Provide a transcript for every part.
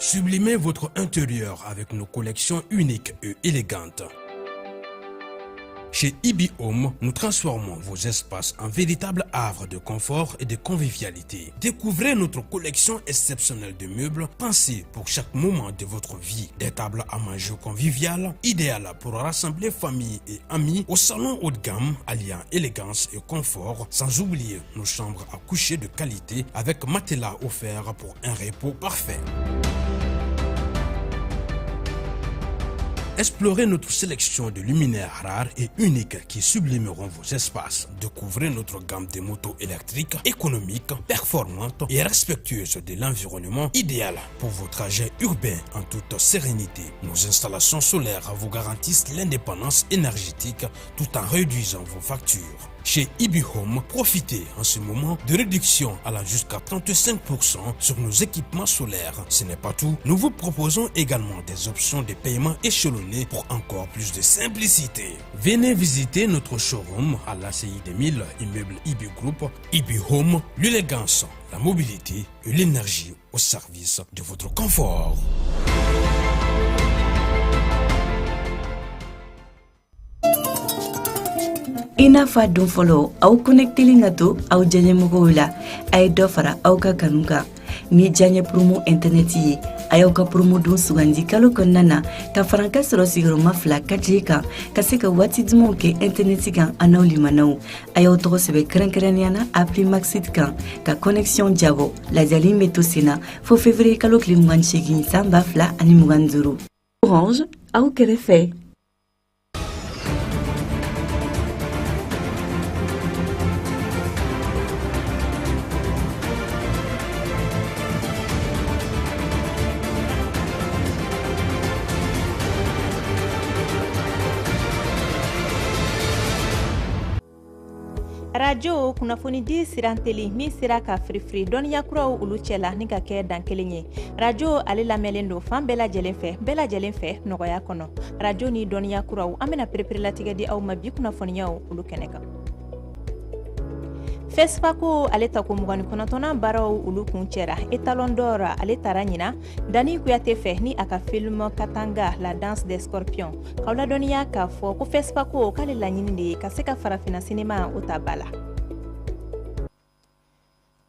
Sublimez votre intérieur avec nos collections uniques et élégantes. Chez Ibi Home, nous transformons vos espaces en véritables havres de confort et de convivialité. Découvrez notre collection exceptionnelle de meubles pensés pour chaque moment de votre vie. Des tables à manger conviviales, idéales pour rassembler famille et amis au salon haut de gamme, alliant élégance et confort, sans oublier nos chambres à coucher de qualité avec matelas offert pour un repos parfait. Explorez notre sélection de luminaires rares et uniques qui sublimeront vos espaces. Découvrez notre gamme de motos électriques, économiques, performantes et respectueuses de l'environnement, idéal pour vos trajets urbains en toute sérénité. Nos installations solaires vous garantissent l'indépendance énergétique tout en réduisant vos factures. Chez Ibi Home, profitez en ce moment de réductions allant jusqu'à 35% sur nos équipements solaires. Ce n'est pas tout, nous vous proposons également des options de paiement échelonnées pour encore plus de simplicité. Venez visiter notre showroom à l'ACI 2000, immeuble Ibi Group. Ibi Home, l'élégance, la mobilité et l'énergie au service de votre confort. I n'a fɔ a don fɔlɔ, aw connectelen ka to aw diyaɲɛmɔgɔw la. A ye dɔ fara aw ka kanu kan ni diyaɲɛ promo internet ye. A y'aw ka promo don sugandi kalo kɔnɔna na ka faranka sɔrɔ sigiyɔrɔma fila 4G kan, ka se ka waati dumanw kɛ internet kan an n'aw limanaw. A y'aw tɔgɔ sɛbɛ kɛrɛnkɛrɛnnenya na appli Maxit kan ka connexion jabɔ. Lajali bɛ to sen na fo février kalo tile 28 san 2025. Orange, aw kɛrɛfɛ. Arajo kunnafonidi siranteli min sera ka firifiri dɔnniya kuraw olu cɛla ni ka kɛ dan kelen ye. Arajo ale lamɛnlen don fan bɛɛ lajɛlen fɛ, bɛɛ lajɛlen fɛ nɔgɔya kɔnɔ. Arajo ni dɔnniya kuraw, an bɛna pereperelatigɛ di aw ma bi kunnafoniyaw olu kɛnɛ kan. FESPACO ale tako 29nan baaraw olu kun cɛra. Étalon d'or ale taara ɲina Dani Kuyate fɛ ni a ka film Katanga, la danse des scorpions. K'aw ladɔnniya k'a fɔ ko FESPACO k'ale laɲini de ye ka se ka farafinna sinema o ta ba la.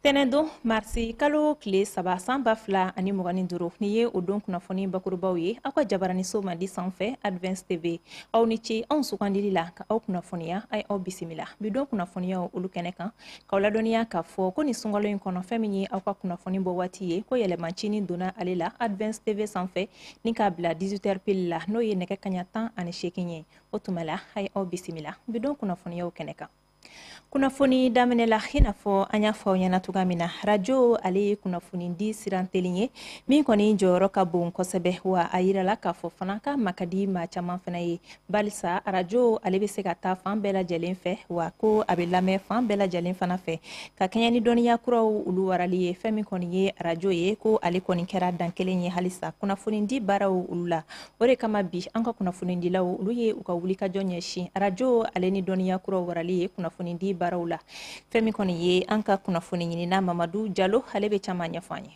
Tɛnɛndon marisi kalo tile 3 san 2025, ni ye o don kunnafoni bakurubaw ye aw ka jabaraniso mandi sanfɛ Advance TV. Aw ni ce anw sugandili la ka aw kunnafoniya. A ye aw bisimila bi don kunnafoniyaw olu kɛnɛ kan. K'aw ladɔnniya k'a fɔ ko nin sunkalo in kɔnɔ, fɛn min ye aw ka kunnafoni bɔ waati ye, ko yɛlɛmacinin donna ale la Advance TV sanfɛ ni k'a bila 18h pile la, n'o ye nɛgɛ kaɲa 18 ye. O tuma la, a ye aw bisimila bi don kunnafoniyaw kɛnɛ kan. Kunnafoni daminɛ la, i n'a fɔ an y'a fɔ aw ɲɛna cogoya min na, arajo ale ye kunnafoni di siranteli ye min kɔni jɔyɔrɔ ka bon kosɛbɛ. Wa a yirala k'a fɔ fana k'a ma ka di maa caman fana ye, barisa arajo ale bɛ se ka taa fan bɛɛ lajɛlen fɛ, wa ko a bɛ lamɛn fan bɛɛ lajɛlen fana fɛ ka kɛɲɛ ni dɔnniya kuraw olu warali ye. Fɛn min kɔni ye arajo ye, ko ale kɔni kɛra dan kelen ye halisa kunnafoni di baaraw olu la. O de kama bi an ka kunnafonidilaw olu ye u ka wulikajɔ ɲɛsin arajo ale ni dɔnniya kuraw warali ye kunnafoni di baaraw la. Fɛn min kɔni ye an ka kunnafoni ɲinina Mamadu Jalo, ale bɛ caman ɲɛfɔ an ye.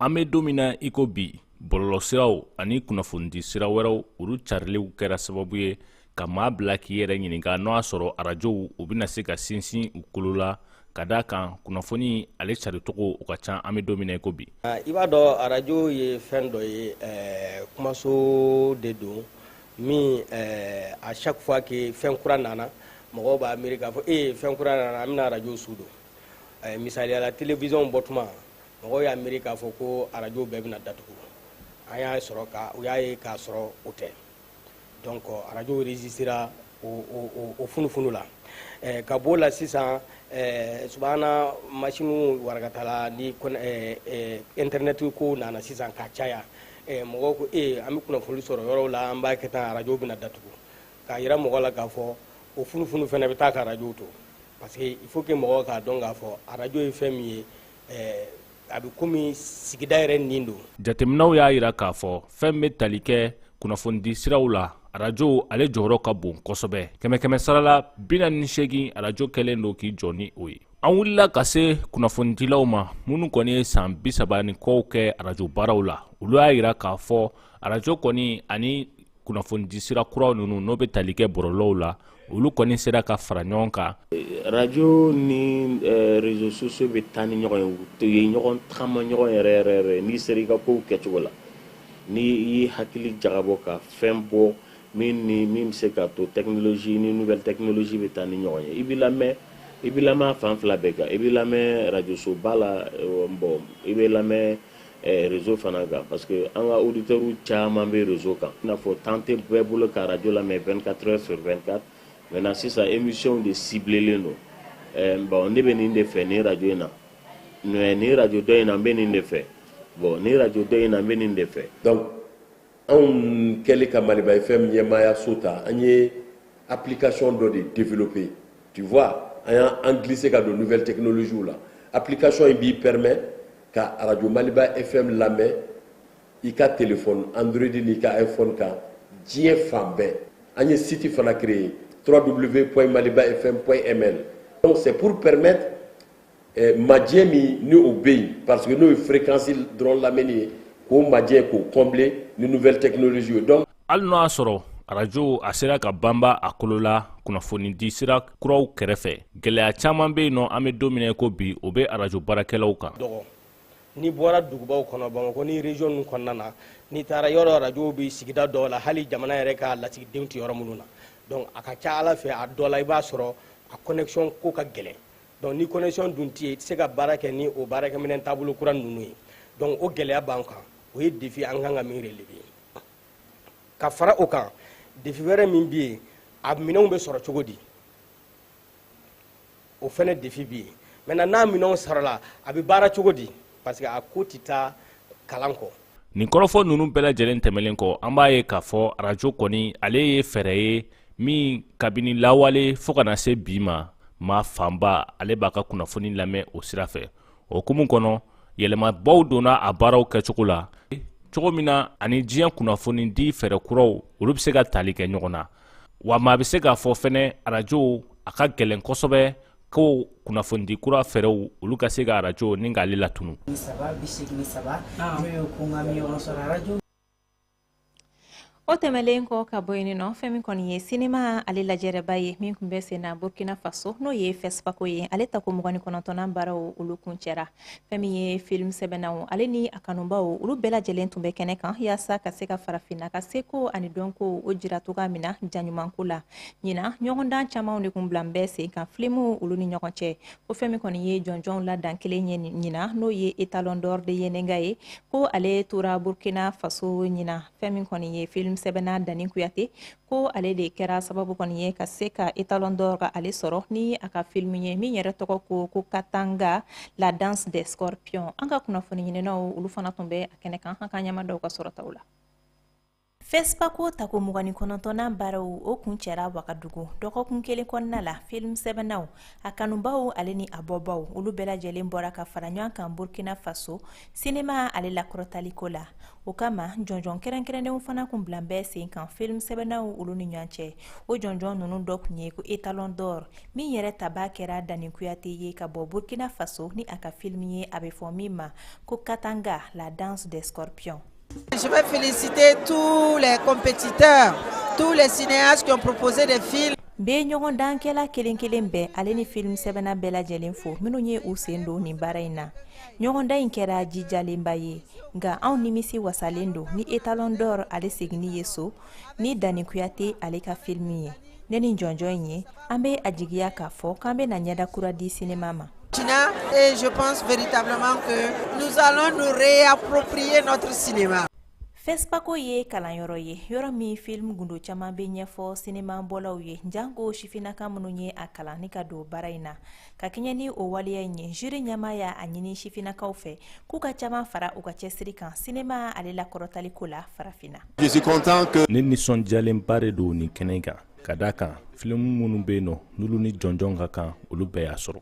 An bɛ don min na i ko bi, bɔlɔlɔsiraw ani kunnafonidi sira wɛrɛw olu cariliw kɛra sababu ye ka maa bila k'i yɛrɛ ɲininka n'o y'a sɔrɔ arajow u bɛna se ka sinsin u kolo la, ka d'a kan kunnafoni ale caricogo o ka ca an bɛ don min na i ko bi. I b'a dɔn, arajo ye fɛn dɔ ye, kumaso de don min à chaque fois que fɛn kura nana, mɔgɔw b'a miiri k'a fɔ ee, fɛn kura nana, an bɛna arajo su don. Misaliya la, télévision bɔtuma, mɔgɔw y'a miiri k'a fɔ ko arajo bɛɛ bɛna datugu. An y'a sɔrɔ ka u y'a ye k'a sɔrɔ o tɛ. Donc arajo résistera o funufunu la. Ka b'o la sisan, subahana machine warakatala ni internet ko nana sisan ka caya, mɔgɔw ko ee, an bɛ kunnafoni sɔrɔ yɔrɔw la, an b'a kɛ tan, arajo bɛna datugu. K'a yira mɔgɔ la k'a fɔ o funufunu fana bɛ taa ka arajo to, parce que il faut que mɔgɔw k'a dɔn k'a fɔ arajo ye fɛn min ye, a bɛ komi sigida yɛrɛ nin don. Jateminɛw y'a yira k'a fɔ fɛn bɛ tali kɛ kunnafonidi siraw la, arajo ale jɔyɔrɔ ka bon kosɛbɛ. Kɛmɛ kɛmɛ sara la, 48, arajo kɛlen don k'i jɔ ni o ye. An wulila ka se kunnafonidilaw ma minnu kɔni ye san 30 ni kɔw kɛ arajo baaraw la. Olu y'a yira k'a fɔ arajo kɔni ani kunnafonidi sira kuraw ninnu, n'o bɛ tali kɛ bɔlɔlɔw la, olu kɔni sera ka fara ɲɔgɔn kan. Radio ni réseaux sociaux bɛ taa ni ɲɔgɔn ye, u ye ɲɔgɔn tagama ɲɔgɔn yɛrɛ yɛrɛ yɛrɛ. N'i sera i ka kow kɛcogo la, ni i ye hakili jagabɔ ka fɛn bɔ min ni min bɛ se k'a to technologie ni nouvelle technologie bɛ taa ni ɲɔgɔn ye, i b'i lamɛn, i b'i lamɛn a fan fila bɛɛ kan. I b'i lamɛn radio soba la, bon, i bɛ lamɛn réseau fana kan, parce que an ka auditeurs caman bɛ réseau kan. I n'a fɔ temps tɛ bɛɛ bolo ka radio lamɛn 24 heures sur 24. Maintenant, sisan, émission de ciblelen don. Bon, ne bɛ nin de fɛ nin radio in na, mais nin radio dɔ in na, n bɛ nin de fɛ. Bon, nin radio dɔ in na, n bɛ nin de fɛ. Donc anw kɛlen ka Maliba FM ɲɛmaaya ta, an ye application dɔ de développer, tu vois. An y'an glisser ka don nouvelle technologie la. Application in b'i permet ka radio Maliba FM lamɛn i ka téléphone Android n'i ka iPhone kan diɲɛ fan bɛɛ. An ye site fana créé, www.malibafm.ml. Donc c'est pour permettre majɛ min ni o bɛ yen, parce que n'o ye fréquence dɔrɔn lamɛnni ye, k'o majɛ k'o combler ni nouvelle technologie ye. Donc Hali n'o y'a sɔrɔ arajo a sera ka banba a kolo la kunnafonidi sira kuraw kɛrɛfɛ, gɛlɛya caman bɛ yen nɔ. An bɛ don min na i ko bi, o bɛ arajo baarakɛlaw kan. Dɔgɔ n'i bɔra dugubaw kɔnɔ, Bamakɔ ni région ninnu kɔnɔna na, n'i taara yɔrɔ, radio bɛ sigida dɔw la, hali jamana yɛrɛ ka lasigidenw tɛ yɔrɔ minnu na. Donc a ka ca Ala fɛ, a dɔ la, i b'a sɔrɔ a connexion ko ka gɛlɛn. Donc ni connexion dun tɛ yen, i tɛ se ka baara kɛ ni o baarakɛminɛn taabolo kura ninnu ye. Donc o gɛlɛya b'an kan, o ye défi an kan ka min relever. Ka fara o kan, défi wɛrɛ min bɛ yen, a minɛnw bɛ sɔrɔ cogo di, o fɛnɛ défi bɛ yen. Maintenant, n'a minɛnw sɔrɔla, a bɛ baara cogo di? Parce que a ko tɛ taa kalan kɔ. Nin kɔrɔfɔ ninnu bɛɛ lajɛlen tɛmɛlen kɔ, an b'a ye k'a fɔ arajo kɔni, ale ye fɛɛrɛ ye min kabini lawale fɔɔ ka na se bi ma, maa fanba ale b'a ka kunnafoni lamɛn o sira fɛ. O hukumu kɔnɔ, yɛlɛmabaw donna a baaraw kɛcogo la cogo min na ani diɲɛ kunnafoni di fɛɛrɛ kuraw, olu bɛ se ka tali kɛ ɲɔgɔn na. Wa maa bɛ se k'a fɔ fɛnɛ, arajo a ka gɛlɛn kosɛbɛ ko kunnafonidi kura fɛɛrɛw, olu ka se ka arajo ni k'ale latunu. 3 83, n'o ye ko n ka ɲɔgɔn sɔrɔ arajo. O tɛmɛlen kɔ ka bɔ yen nɔ, fɛn min kɔni ye sinima ale lajɛrɛba ye min tun bɛ sen na Burkina Faso, n'o ye FESPACO ye, ale tako 29nan baaraw, olu kuncɛra. Fɛn min ye film sɛbɛnnaw ale ni a kanubaw, olu bɛɛ lajɛlen tun bɛ kɛnɛ kan yaasa ka se ka farafinna ka seko ani dɔnko o jira cogoya min na jaɲumanko la. Ɲinan, ɲɔgɔndan camanw de kun bila bɛɛ sen kan filimuw olu ni ɲɔgɔn cɛ. Ko fɛn min kɔni ye jɔnjɔnw la dan kelen ye ɲinan, n'o ye Étalon d'or de Yenenga ye, ko ale tora Burkina Faso ɲinan. Fɛn min kɔni ye film sɛbɛnna Dani Kuyate, ko ale de kɛra sababu kɔni ye ka se ka Étalon d'or ka ale sɔrɔ ni a ka film ye min yɛrɛ tɔgɔ ko Katanga, la danse des scorpions. An ka kunnafoni ɲininaw, olu fana tun bɛ a kɛnɛ kan. An ka ɲɛma dɔw ka sɔrɔtaw la. FESPACO tako 29nan baaraw, o kun cɛra Wagadugu dɔgɔkun kelen kɔnɔna la. Film sɛbɛnnaw, a kanubaw ale ni a bɔbaw, olu bɛɛ lajɛlen bɔra ka fara ɲɔgɔn kan Burkina Faso sinema ale lakɔrɔtaliko la. O kama, jɔnjɔn kɛrɛnkɛrɛnnenw fana kun bila bɛɛ sen kan film sɛbɛnnaw olu ni ɲɔgɔn cɛ. O jɔnjɔn ninnu dɔ kun ye ko Étalon d'or, min yɛrɛ taba kɛra Dani Kuyate ye ka bɔ Burkina Faso ni a ka film ye a bɛ fɔ min ma ko Katanga, la danse des scorpions. Je vais féliciter tous les compétiteurs, tous les cinéastes qui ont proposé des films. Bɛ ɲɔgɔndankɛla kelen kelen bɛɛ ale ni film sɛbɛnna bɛɛ lajɛlen fo minnu ye u sen don nin baara in na. Ɲɔgɔndan in kɛra jijalenba ye, nka anw nimisi wasalen don ni Étalon d'or ale seginni ye so ni Dani Kuyate ale ka film ye. Ne ni jɔnjɔn in ye, an bɛ a jigiya k'a fɔ k'an bɛ na ɲɛda kura di sinema ma. Et je pense véritablement que nous allons nous réapproprier notre cinéma. FESPACO ye kalanyɔrɔ ye, yɔrɔ min film gundo caman bɛ ɲɛfɔ sinema bɔlaw ye, janko sifinnaka minnu ye a kalan ni ka don baara in na. Ka kɛɲɛ ni o waleya in ye, jury ɲɛmaa y'a ɲini sifinnakaw fɛ k'u ka caman fara u ka cɛsiri kan sinema ale lakɔrɔtaliko la farafinna. Je suis content que Ne nisɔndiyalenba de don nin kɛnɛ kan, ka da kan filimu minnu bɛ yen nɔ, n'olu ni jɔnjɔn ka kan, olu bɛɛ y'a sɔrɔ.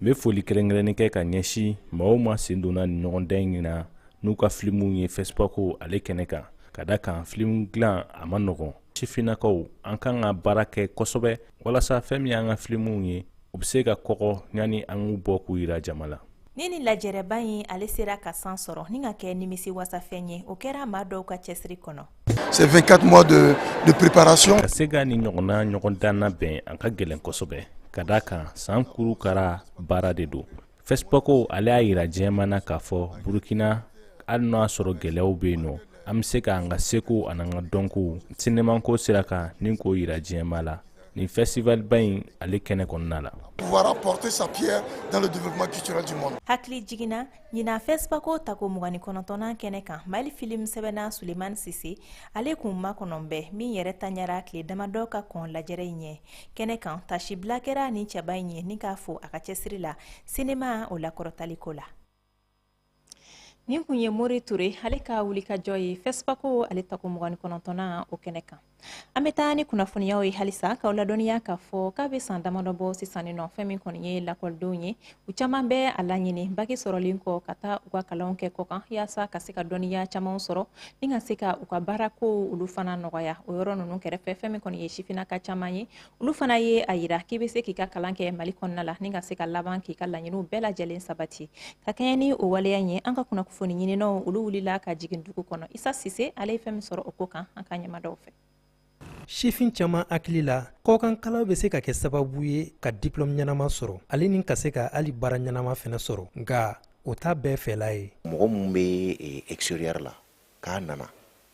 N bɛ foli kɛrɛnkɛrɛnnen kɛ ka ɲɛsin maa o maa sen donna nin ɲɔgɔndan in na n'u ka filimuw ye FESPACO ale kɛnɛ kan, ka da kan filimu dilan a ma nɔgɔn. Sifinnakaw, an kan ka baara kɛ kosɛbɛ walasa fɛn min y'an ka filimuw ye. U bɛ se ka kɔgɔ yanni an k'u bɔ k'u yira jama la. Ni lajɛrɛba in ale sera ka san sɔrɔ ni ka kɛ nimisi wasafɛn ye, o kɛra maa dɔw ka cɛsiri kɔnɔ. C'est 24 mois de préparation. Ka se ka nin ɲɔgɔnna ɲɔgɔndan labɛn, a ka gɛlɛn kosɛbɛ, ka da kan san kurukara baara de don. FESPACO ale y'a yira diɲɛma na k'a fɔ Burukina, hali n'o y'a sɔrɔ gɛlɛyaw bɛ yen nɔ, an bɛ se k'an ka seko an'an ka dɔnko sinɛmako sira kan ni k'o yira diɲɛma la nin festivalba in ale kɛnɛ kɔnɔna la. Pouvoir apporter sa pierre dans le développement culturel du monde. Hakili jiginna ɲinan FESPACO tako 29nan kɛnɛ kan, Mali film sɛbɛnna Sulemani Sise ale kun makɔnɔ bɛɛ min yɛrɛ taɲara tile damadɔ ka kɔn lajɛrɛ in ɲɛ. Kɛnɛ kan, tasibila kɛra ni cɛba in ye ni k'a fo a ka cɛsiri la sinema o lakɔrɔtaliko la. Nin kun ye Mori Ture ale ka wulikajɔ ye FESPACO ale tako 29nan o kɛnɛ kan. An bɛ taa ni kunnafoniyaw ye halisa k'aw ladɔnniya k'a fɔ k'a bɛ san damadɔ bɔ sisan nɔ, fɛn min kɔni ye lakɔlidenw ye, u caman bɛ a laɲini baki sɔrɔlen kɔ ka taa u ka kalanw kɛ kɔkan, yaasa ka se ka dɔnniya caman sɔrɔ ni ka se ka u ka baarako olu fana nɔgɔya. O yɔrɔ ninnu kɛrɛfɛ, fɛn min kɔni ye sifinnaka caman ye, olu fana ye a yira k'i bɛ se k'i ka kalan kɛ Mali kɔnɔna la ni ka se ka laban k'i ka laɲiniw bɛɛ lajɛlen sabati. Ka kɛɲɛ ni o waleya in ye, an ka kunnafoni ɲininaw olu wulila ka jigin dugu kɔnɔ. Isa Sise ale ye fɛn min sɔrɔ o ko kan, an ka ɲɛmadaw fɛ. Sifin caman hakili la, kɔkankalan bɛ se ka kɛ sababu ye ka diplôme ɲɛnama sɔrɔ, ale ni ka se ka hali baara ɲɛnama fɛnɛ sɔrɔ, nka o t'a bɛɛ fɛla ye. Mɔgɔ min bɛ extérieur la k'a nana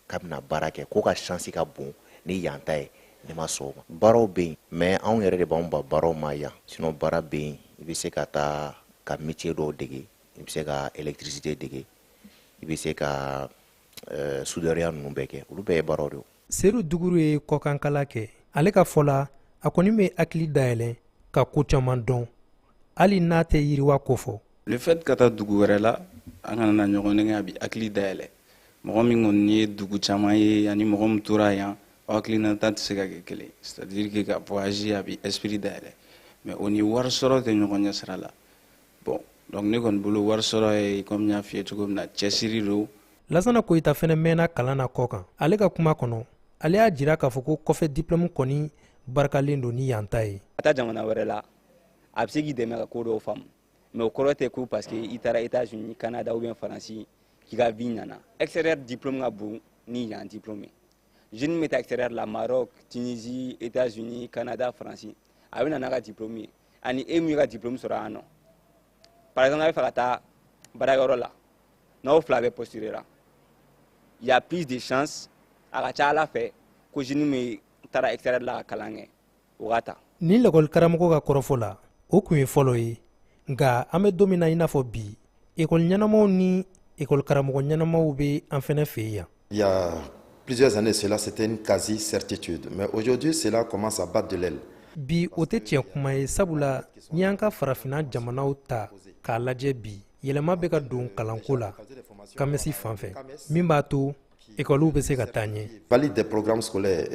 k'a bɛna baara kɛ, k'o ka chance ka bon ni yan ta ye, ne ma sɔn o ma. Baaraw bɛ yen, mais anw yɛrɛ de b'anw ban baaraw ma yan. Sinon baara bɛ yen, i bɛ se ka taa ka métier dɔw dege, i bɛ se ka électricité dege, i bɛ se ka soudeur ninnu bɛɛ kɛ, olu bɛɛ ye baaraw de ye. Seru Duguru ye kɔkankala kɛ. Ale ka fɔ la, a kɔni bɛ hakili dayɛlɛ ka ko caman dɔn, hali n'a tɛ yiriwa kofɔ. Le fait ka taa dugu wɛrɛ la, an kana na ɲɔgɔn nɛgɛn, a bɛ hakili dayɛlɛ. Mɔgɔ min kɔni ye dugu caman ye ani mɔgɔ min tora yan, aw hakilinata tɛ se ka kɛ kelen. C'est à dire que ka voyager, a bɛ esprit dayɛlɛ, mais o ni wari sɔrɔ tɛ ɲɔgɔn ɲɛ sira la. Bon, donc ne kɔni bolo, wari sɔrɔ ye, comme n y'a f'i ye cogo min na, cɛsiri don. Lasana Koyita fɛnɛ mɛnna kalan na kɔ kan. Ale ka kuma kɔnɔ, ale y'a jira k'a fɔ ko kɔfɛ diplôme kɔni barikalen don ni yan ta ye. Ka taa jamana wɛrɛ la, a bɛ se k'i dɛmɛ ka ko dɔw faamu, mais o kɔrɔ tɛ ko parce que i taara États-Unis, Canada ou bien Faransi k'i ka vie ɲɛna. Extérieur diplôme ka bon ni yan diplôme ye. Jeune min bɛ taa extérieur la, Maroc, Tunisie, États-Unis, Canada, Faransi, a bɛ na n'a ka diplôme ye, ani e min ka diplôme sɔrɔ yan nɔ. Par exemple, n'a bɛ fɛ ka taa baarakɛyɔrɔ la, n'aw fila bɛɛ postuler la, il y a plus de chances, a ka ca ala fɛ ko jeune min taara extérieur la ka kalan kɛ, o ka ta. Ni lakɔli karamɔgɔ ka kɔrɔfɔ la, o kun ye fɔlɔ ye, nka an bɛ don min na i n'a fɔ bi, ekɔli ɲɛnamaw ni ekɔli karamɔgɔ ɲɛnamaw bɛ an fɛnɛ fɛ yan. Il y a plusieurs années, cela c'était une quasi-certitude. Mais aujourd'hui, cela commence à battre de l'aile. Bi, o tɛ tiɲɛ kuma ye, sabula n'i y'an ka farafinna jamanaw ta k'a lajɛ bi, yɛlɛma bɛ ka don kalanko la CAMES fan fɛ, min b'a to ekɔliw bɛ se ka taa ɲɛ. Valide des programmes scolaires,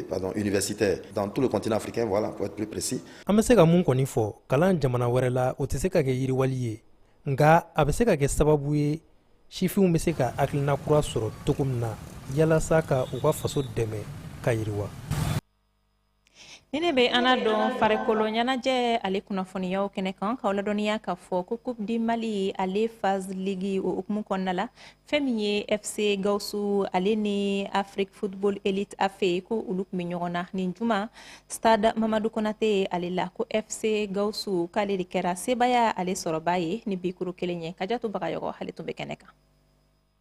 pardon, universitaires dans tout le continent africain, voilà, pour être plus précis. An bɛ se ka mun kɔni fɔ, kalan jamana wɛrɛ la, o tɛ se ka kɛ yiriwali ye, nka a bɛ se ka kɛ sababu ye sifinw bɛ se ka hakilina kura sɔrɔ cogo min na yalasa ka u ka faso dɛmɛ ka yiriwa. Ni ne bɛ an dɔn farikolo ɲɛnajɛ ale kunnafoniyaw kɛnɛ kan, k'aw ladɔnniya k'a fɔ ko Coupe du Mali ale phase ligue o hukumu kɔnɔna la, fɛn min ye FC Gawusu ale ni Afrique Football Elite AFE, ko olu tun bɛ ɲɔgɔn na nin juma stade Mamadu Konate ale la, ko FC Gawusu k'ale de kɛra sebaya ale sɔrɔba ye ni bikuru kelen ye. Kajatu Bagayɔgɔ ale tun bɛ kɛnɛ kan.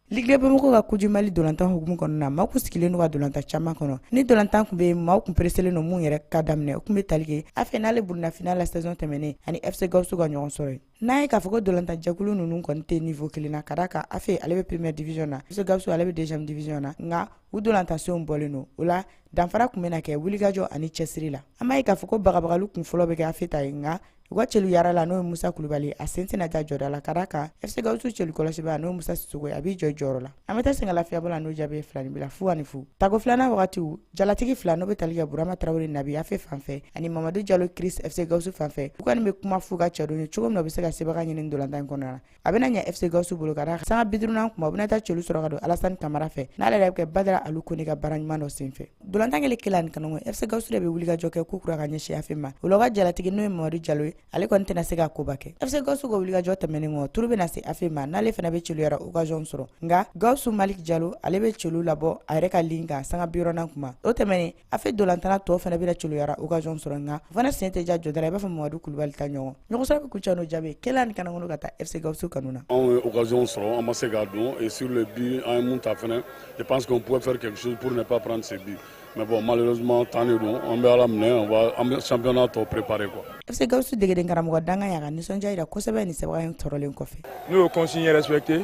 Ligue Bamakɔ ka Coupe du Mali dolantan hukumu kɔnɔna na, maaw kun sigilen don ka dolantan caman kɔnɔ. Ni dolantan kun bɛ yen, maaw kun pereselen don mun yɛrɛ ka daminɛ, o kun bɛ tali kɛ a fɛ n'ale buruna final la saison tɛmɛnen ani FC Gawusu ka ɲɔgɔn sɔrɔ yen. N'a ye k'a fɔ ko dolantan jɛkulu ninnu kɔni tɛ niveau kelen na, ka d'a kan AFE ale bɛ première division na, FC Gawusu ale bɛ deuxième division na, nka u dolantansenw bɔlen don. O la, danfara kun bɛna kɛ wulikajɔ ani cɛsiri la. An b'a ye k'a fɔ ko bagabagali kun fɔlɔ bɛ kɛ AFE ta ye, nka u ka celu yara la, n'o ye Musa Kulubali, a sen tɛna ja jɔda la, ka d'a kan FC Gawusu celu kɔlɔsiba, n'o ye Musa Sisoko ye, a b'i jɔ jɔyɔrɔ la. An bɛ taa sɛgɛn lafiyabɔ la n'o jaabi ye 2-0 0. Tako filanan wagatiw, jalatigi fila, n'o bɛ tali kɛ Burama Tarawele Nabi AFE fan fɛ ani Mamadu Jalo Chris FC Gawusu fan fɛ, u kɔni bɛ kuma f'u ka cɛdenw ye cogo min na u bɛ se ka sebaga ɲini dolantan in kɔnɔna na. A bɛna ɲɛ FC Gawusu bolo, ka d'a kan sanga 50nan kuma, u bɛna taa celu sɔrɔ ka don Alasani Kamara fɛ, n'ale yɛrɛ bɛ kɛ Badara Alu Kone ka baara ɲuman dɔ senfɛ. Dolantan kɛlen kelen ani kanɔgɔ, FC Gawusu de bɛ wulikajɔ kɛ ko kura ka ɲɛsin AFE ma. O la, u ka jalatigi, n'o ye Mamadu Jalo ye. Ale kɔni tɛna se ka koba kɛ. FC Gawusu ka wulikajɔ tɛmɛnen kɔ, tour bɛna se AFE ma, n'ale fana bɛ Celuyara occasion sɔrɔ. Nka Gawusu Malik Jalo, ale bɛ celu labɔ a yɛrɛ ka ligne kan sanga 60nan kuma. O tɛmɛnen, AFE dolantana tɔw fana bɛna Celuyara occasion sɔrɔ, nka o fana sen tɛ ja jɔda la i b'a fɔ Mamadu Kulubali ta ɲɔgɔn. Ɲɔgɔnsɔrɔ bɛ kuncɛ n'o jaabi kelen ani kanangolo ka taa FC Gawusu kanu na. Anw ye occasion sɔrɔ, an ma se k'a don, et sur le but an ye mun ta fana, je pense qu'on pouvait faire quelque chose pour ne pas prendre ce but. Mais bon, malheureusement, tan de don, an bɛ Ala minɛ, on va an bɛ championnat tɔ préparer quoi. FC Gawusu degeden karamɔgɔ Dankan y'a ka nisɔndiya jira kosɛbɛ nin sɛbɛn in sɔrɔlen kɔfɛ. N'u ye consigne respecté,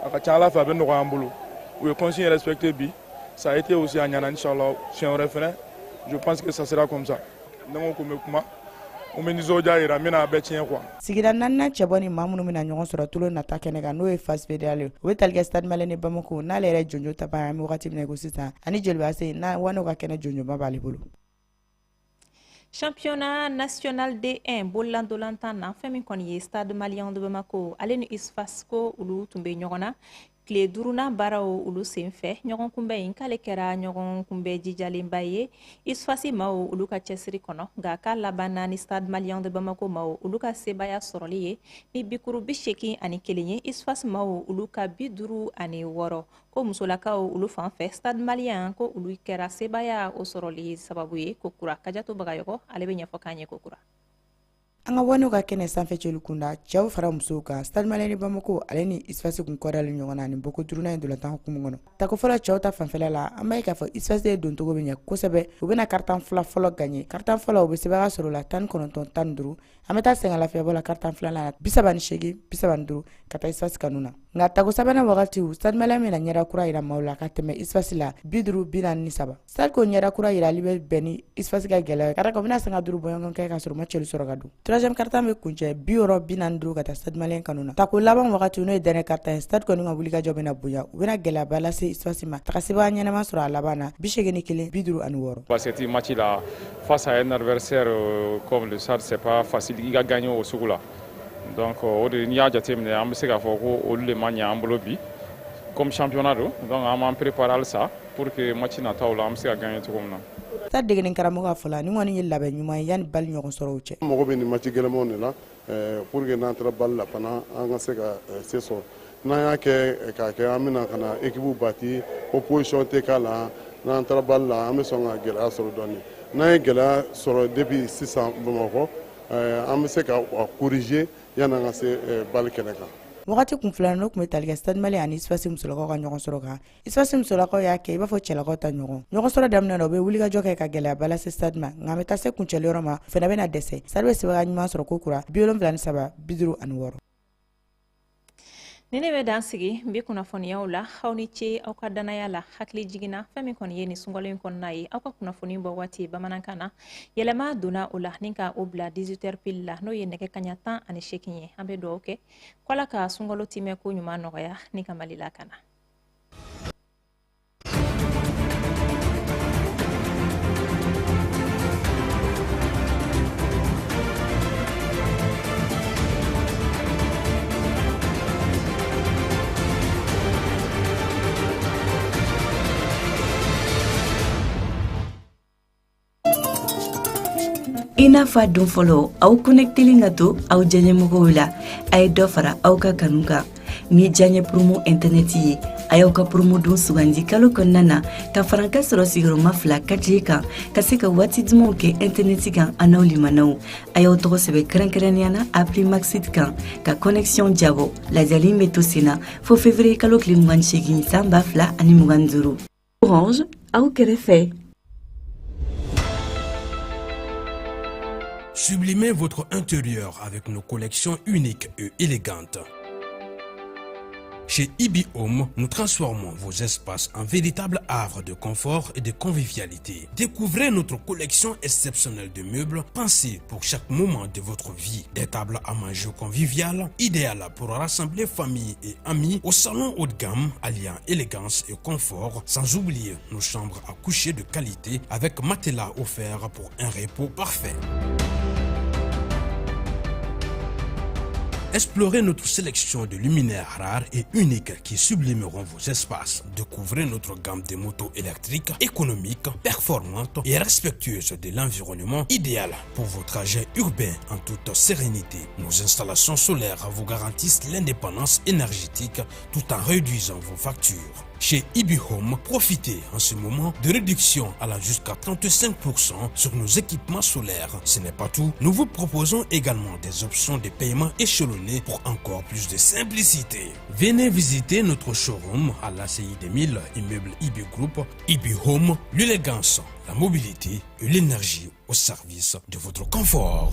a ka ca Ala fɛ a bɛ nɔgɔya an bolo. U ye consigne respecté bi, ça a été aussi a ɲɛna, inchallah siɲɛ wɛrɛ fɛnɛ, je pense que ça sera comme ça. Ne ko n bɛ kuma, n bɛ nisɔndiya yira, n bɛna a bɛɛ tiɲɛ quoi. Sigida naaninan cɛbɔ ni maa minnu bɛna ɲɔgɔn sɔrɔ tulon nata kɛnɛ kan, n'o ye phase fédérale ye, o bɛ tali kɛ Stade Malien de Bamako, n'ale yɛrɛ jɔnjɔn ta ban an bɛ wagati min na i ko sisan, ani Joliba se n'a Wano ka kɛnɛ jɔnjɔnba b'ale bolo. Championnat national D1 bolilandolantan na, fɛn min kɔni ye Stade Malien de Bamako ale ni USFAS ko olu tun bɛ ɲɔgɔn na tile duurunan baaraw olu sen fɛ. Ɲɔgɔn kunbɛn in k'ale kɛra ɲɔgɔn kunbɛn jijalenba ye USFAS maaw olu ka cɛsiri kɔnɔ, nka k'a labanna ni Stade Malien de Bamako maaw olu ka sebaaya sɔrɔli ye ni bikuru 81 ye, USFAS maaw olu ka 56. Ko musolakaw olu fan fɛ, Stade Malien ko olu kɛra sebaaya o sɔrɔli sababu ye ko kura. Kajato Bagayɔgɔ ale bɛ ɲɛfɔ k'an ye ko kura. An ka Wano ka kɛnɛ sanfɛ celu kunda, cɛw fara musow kan, Stade Malien de Bamako ale ni USFAS kun kɔdalen ɲɔgɔn na nin bɔko duurunan in dolantan hukumu kɔnɔ. Tako fɔlɔ cɛw ta fanfɛla la, an b'a ye k'a fɔ USFAS ye doncogo bɛ ɲɛ kosɛbɛ. U bɛna quart-temps fila fɔlɔ gagner. Quart-temps fɔlɔ, u bɛ sebaaya sɔrɔ o la 19-15. An bɛ taa sɛgɛn lafiyabɔ la quart-temps filanan la, 38-35 ka taa USFAS kanu na. Nka tako sabanan wagati, Stade Malien bɛna ɲɛda kura yira maaw la ka tɛmɛ USFAS la, 50-43. Stade ko ɲɛda kura yirali bɛ bɛn ni USFAS ka gɛlɛya ye, ka d'a kan u bɛna sanga 5 bɔɲɔgɔn kɛ ka sɔrɔ u ma celu sɔrɔ ka don. Troisième quart-temps bɛ kuncɛ 60-45 ka taa Stade Malien kanu na. Tako laban wagati, n'o ye dernier quart-temps ye, Stade kɔni ka wulikajɔ bɛna bonya, u bɛna gɛlɛyaba lase USFAS ma, taga sebaaya ɲɛnama sɔrɔ a laban na, 81-56. Basket match la face à un adversaire comme le Stade, c'est pas facile i ka gagner o sugu la. Donc o de n'i y'a jateminɛ, an bɛ se k'a fɔ ko olu de ma ɲɛ an bolo bi. Comme championnat don, donc an b'an préparer halisa pour que match nataw la an bɛ se ka gagner cogo min na. Stade degeden karamɔgɔ ka fɔ la, nin kɔni ye labɛn ɲuman ye yanni bali ɲɔgɔn sɔrɔ o cɛ. An mago bɛ nin match gɛlɛnmanw de la pour que n'an taara bali la fana, an ka se ka se sɔrɔ. N'an y'a kɛ k'a kɛ, an bɛna ka na équipe bati, opposition tɛ k'a la. N'an taara bali la, an bɛ sɔn ka gɛlɛya sɔrɔ dɔɔnin. N'an ye gɛlɛya sɔrɔ depuis sisan Bamakɔ, an bɛ se ka a corriger yanni an ka se bali kɛnɛ kan. Wagati kun filanan, n'o tun bɛ tali kɛ Stade Malien ani USFAS musolakaw ka ɲɔgɔn sɔrɔ kan, USFAS musolakaw y'a kɛ i b'a fɔ cɛlakaw ta ɲɔgɔn. Ɲɔgɔn sɔrɔ daminɛ na, u bɛ wulikajɔ kɛ ka gɛlɛyaba lase Stade ma, nka an bɛ taa se kuncɛli yɔrɔ ma, o fana bɛna dɛsɛ. Stade bɛ sebaaya ɲuman sɔrɔ ko kura, 73-56. Ni ne bɛ dan sigi n bɛ kunnafoniyaw la. Aw ni ce aw ka danaya la. Hakili jiginna fɛn min kɔni ye nin sunkalo in kɔnɔna ye, aw ka kunnafoni bɔ waati bamanankan na, yɛlɛma donna o la ni ka o bila 18h pile la, n'o ye nɛgɛ kaɲa 18 ye. An bɛ dugawu kɛ ko Ala ka sunkalo timɛ ko ɲuman nɔgɔya ni ka Mali lakana. I n'a fɔ a don fɔlɔ, aw connectelen ka to aw diyaɲɛmɔgɔw la, a ye dɔ fara aw ka kanu kan ni diyaɲɛ promo internet ye. A y'aw ka promo don sugandi kalo kɔnɔna na ka farankan sɔrɔ sigiyɔrɔma 2 4G kan, ka se ka waati dumanw kɛ internet kan a n'aw limanaw. A y'aw tɔgɔ sɛbɛn kɛrɛnkɛrɛnnenya na appli Maxit kan ka connexion jabɔ. Lajɛli bɛ to sen na fo février kalo tile 28 san 2025. Orange aw kɛrɛfɛ. Sublimez votre intérieur avec nos collections uniques et élégantes. Chez Ibi Home, nous transformons vos espaces en véritables havres de confort et de convivialité. Découvrez notre collection exceptionnelle de meubles pensés pour chaque moment de votre vie. Des tables à manger conviviales, idéales pour rassembler famille et amis, au salon haut de gamme alliant élégance et confort, sans oublier nos chambres à coucher de qualité avec matelas offert pour un repos parfait. Explorez notre sélection de luminaires rares et uniques qui sublimeront vos espaces. Découvrez notre gamme de motos électriques économiques, performantes et respectueuses de l'environnement, idéal pour vos trajets urbains en toute sérénité. Nos installations solaires vous garantissent l'indépendance énergétique tout en réduisant vos factures. Chez IB Home, profitez en ce moment de réduction allant jusqu'à 35% sur nos équipements solaires. Ce n'est pas tout, nous vous proposons également des options de paiement échelonnées pour encore plus de simplicité. Venez visiter notre showroom à l'ACI 2000, immeuble IB Group. IB Home, l'élégance, la mobilité et l'énergie au service de votre confort.